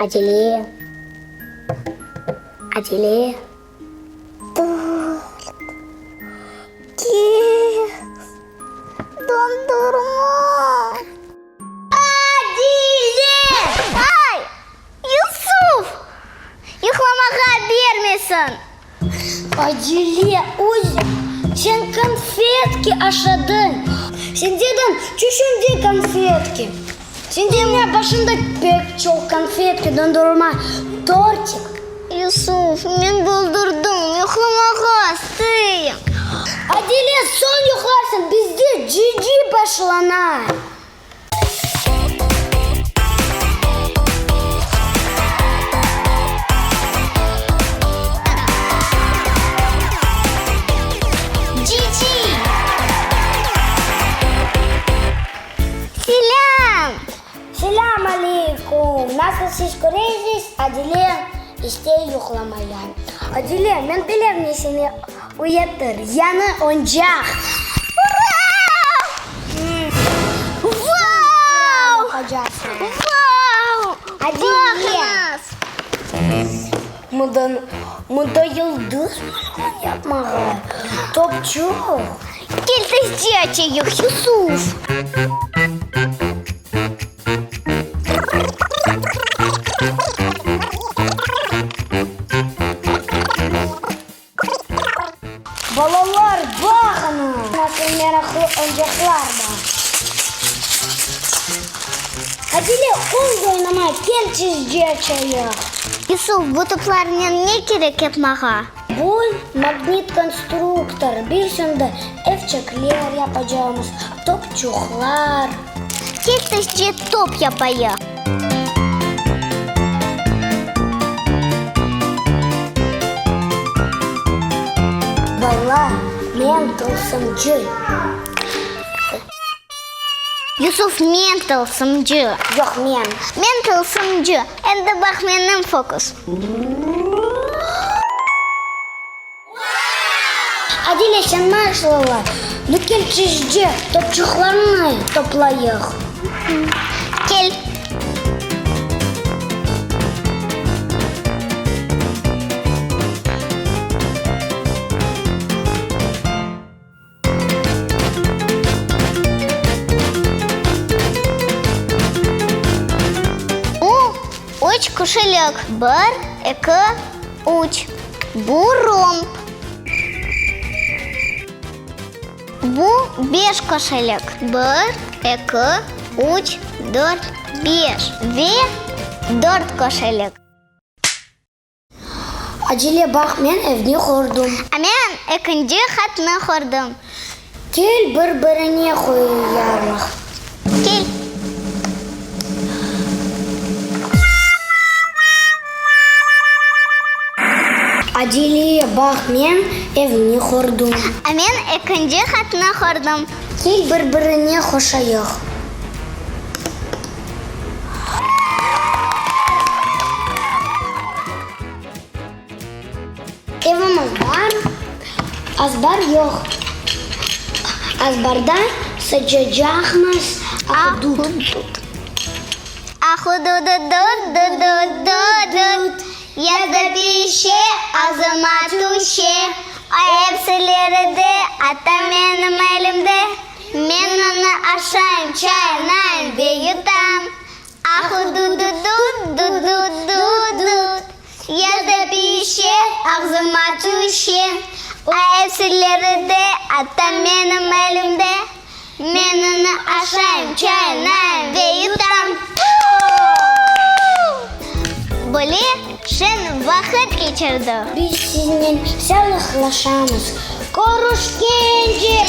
Adile. Adile. Tort. Keks. Dondurma. Adile! Ay! Yusuf! Yuqlamağa bermesin! Adile, özü, sen konfetki aşadıñ. Sen dediñ, tüşümde konfetki. Sen dediñ, başında pek çoq konfetki, dondurma, tortik. Yusuf, men boldurdım, yuqlamağa isteyim. Adile, soñ yuqlarsıñ, bizde cici başlana. Cici! Selâm! Selâm aleykum! Nasıl siz köresiz, Adile istey yuqlamaya. Adile, men bilem ne seni uyatır, yañı oyuncaq. Ura! Vau! Vau! Baqıñız! Mında, mında yıldız malğan yapmağa, topçuq. Kel tezce açayıq, Yusuf! Balalar, baqıñız, nasıl meraqlı oyuncaqlar bar! Adile, öz oynama, kel tezce açayıq! Yusuf, bu toplarnen ne kerek yapmağa? Bu magnit konstruktor, biz onda evçekler yapacağımız, topçuqlar. Kel tezce top yapayıq! Bala, men tılsımcı. Yusuf, men tılsımcı. Yoq, men. Men tılsımcı. Endi baq menim fokus. Adile, sen maşallah, nu kel tezce topçuqlarnı toplayıq. Kel. Bu üç kişilik. Bir, eki, üç. Bu romb. Bu beş kişilik. Bir, eki, üç, dört, beş. Ve dört kişilik. Acele baq, men evni qurdım. A men ekinci qatnı qurdım. Kel, bir-birine qoyarmıq. Kel. Acele baq, men evni qurdım. A men ekinci qatnı qurdım. Kel, bir-birine qoşayıq. Evimiz bar, azbar yoq. Azbarda saçacaqmız ahudut. Ahudududududududut, Yazda pişe, ağzıma tüşe. Epsileri de ata menim elimde. Men onı aşayım, çaynayım ve yutam. Ahu-du-du-dut-du-du-du-dut, Yazda pişe, ağzıma tüşe. Epsileri de ata menim elimde. Men onı aşayım, çaynayım ve yutam. Böyle şeñ vaqıt keçirdi. Biz siznen sağlıqlaşamız. Körüşkence!